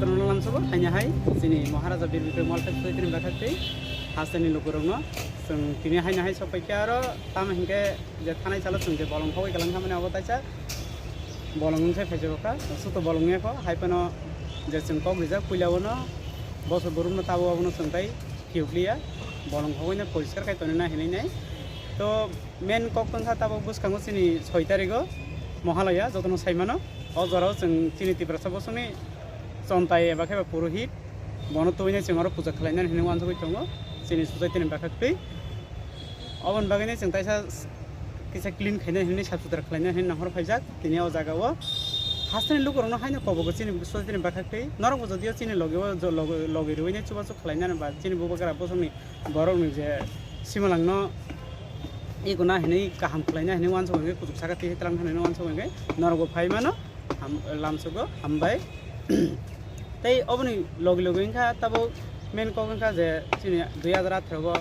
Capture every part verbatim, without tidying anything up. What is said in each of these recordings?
Lamsogo haino hai chini Maharaja Bir Bikram Welfare Society ni bakhak twi hasteni lukurokno chwng tini haino hai sokpaikha aro tamo hinkhe je thanai salo chwng je bolong hogwi kwlang kha mani abo taisa bolong wngse phaijak kha, suto bolong wngya kho, hai phano je chwng kok rijak puila bono boso borokno tabo abono chwng tai phiyok liya, bolong hogwi no poriskar khai tonwi na hinwi nai. To main kok tong kha tabok bwskango chini soi tarigo Mohalaya, jotono sai mano. O jorao chwng chini Tiprasa bosongni chontai eba khe ba purohit, bono tubui nai chwng oro puja khlainani hinwi uansugwi tongo chini society ni bakhak twi. Oboni bagwi nai chwng taisa kisa clean khainai hinwi sap sutra khlainai hinwi nahor phaijak tini o jaga o. Hasteni lukurokno haino kobogo chini society ni bakhak twi. Norokbo jodio chini logi o jo-, logi, logi rwui nai chubachu khlainani ba chini bubagra bosongni borokni je simalangno iguna hinwi kaham khlaina hinwi uansuk hwnkhe kuchuk saka twi twlang hinwi uansuk hwnkhe norokbo phai mano ham-, lamsogo hambai. Tei oboni logi logi wngkha tabuk main kok wngkha je chini dui hazar atharo o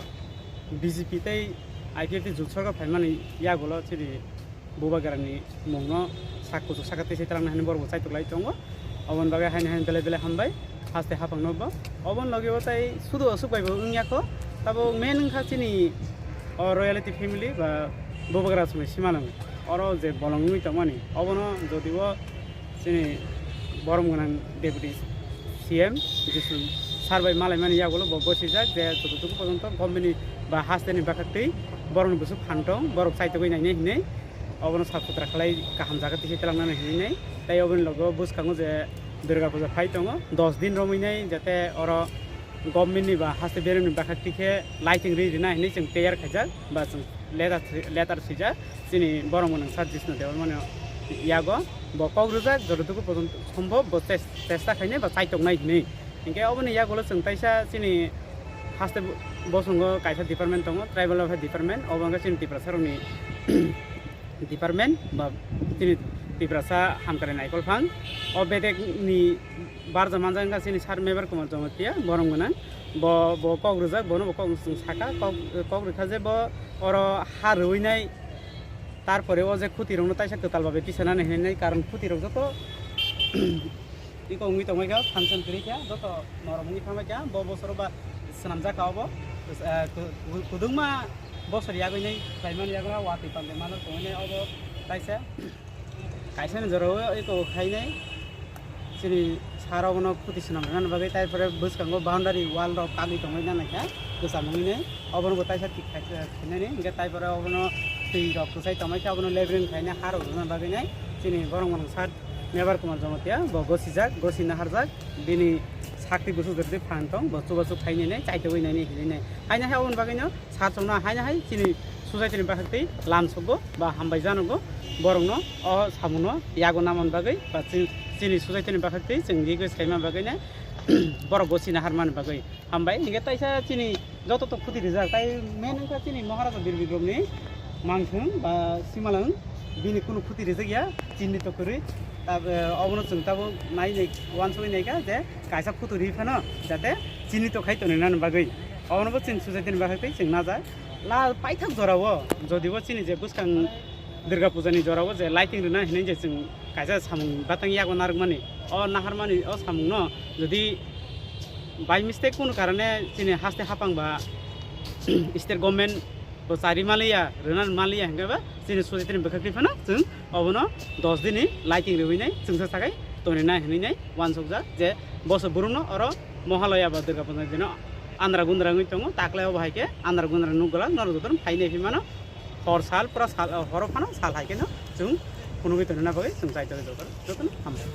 B J P tei I P F T jut sorkar phaimani yagulo chini bubagrani mungno sak kuchuk saka twi se twlang hinwi borokbo chaitok lai tongo. Oboni bagwi haino haino belai belai hambai haste hapangno bo. Oboni logi o tai sudu aswk bai bo wngya kho. Tabuk main wngkha chini o royalty family ba bubagra songni simalwng oro je bolong wngwi tongmani obono jodi o chini borom gwnang deputy C M Jisu sir bai malaimani yagulo bo gosijak je jototoku pojonto government ni ba hasteni bakhak twi borokni bwswk phan tong borok chaitogwi nainai hinwi obono sap sutra khlai kaham jaga tisi twlangnani hinwi nai. Tei oboni logo bwskango je Durga puja phai tongo dos din romwi nai jate oro government ni ba haste beremni bakhak twi khe lighting ri rina hinwi chwng teyar khaijak ba chwng letter thwi-, letter swijak chini borok mwnang sir Jisnu Debbarmani yago bo kok rwjak jototoku pojonto sombhob bo ches-, chesta khainai ba chaitoknai hinwi. Hinkhe oboni yagulo chwng taisa chini haste bo-, bosongo kaisa department tongo, tribal welfare department, obo wngkha chini Tiprasarokni department ba chini Tiprasa hamkrai naikolphang. O bedekni barja manjak wngkha chini sir Mebar Kumar Jamatia, borom gwnang. Bo, bo kok rwjak, bono bo kok chwng saka, kok, kok rwkha je bo oro ha rwinai, tarpore o je khutirokno taisa kwtal babe tisanani hinwi nai, karon khutirok joto iko wngwi tongmai kha, function kwrwi kha, joto norom wngwi thangbai kha, bo bosoro ba swnamjak kha obo, eh, ku-, ku-, kudungma bosor yagwi nai khlaimani yagra watwi pandai mano tongwi nai obo taisa. Kaisani jorao eko khainai chini sir obono khuti swnam rwna bagwi, tai pore bwskango boundary wall rok kagwi tongwi nana kha kwcham wngwi nai. Obono bo taisa thik khai-, khainani hinkhe tai pore obono twi rok kwchai tongmai kha, obono leveling khaina ha rok rwna bagwi nai chini borok mwnang sir Mebar Kumar Jamatia bo gosijak, gosi naharjak, bini sakti bwswk jotoni phan tong bo chubachu khainai nai, chaitogwi nai nai hinwi nai. Haino hai oboni bagwino sir chwngno haino hai chini society ni bakhak twi lamsogo ba hambai janogo borokno o samungno yago namani bagwi ba chi-, chini society ni bakhak twi chwng rigwi saimani bagwino borok gosi naharmani bagwi. Hambai, hinkhe taisa chini joto to khuti rijak, tai main wngkha chini Maharaja Bir Bikramni mangthung ba simalwng, bini kunu khuti rijak ya, chini to kwrwi. Tab-, eh, obono chwng tabuk nai nai uansugwi nai kha je kaisa khuti ri phano jate chini to khai tonwi nani bagwi. Obono bo chini society ni bagwi tei chwng najak. La paithak jorao, jodi bo chini je bwskang Durga puja ni jorao je lighting rwna hinwi je chwng kaisa samung batang yago narwkmani, o naharmani o samungno jodi by mistake kunu karone chini haste hapang ba state government bo chari maliya, rwna maliya hinkhe ba chini society ni bwkhak twi phano chwng obono dos dini lighting rwinai chwngsa sakai tonina hinwi nai uansukjak je boso burumno oro Mohalaya ba Durga puja dino andra gundra wngwi tongo, taklai obo hai khe andra gundra nukgwlak norok jotono phainai phi mano. Hor sal pura sal, horo phano sal hai kheno chwng phunugwi tonina bagwi chwng chaitogwi jotono, jotono hambai.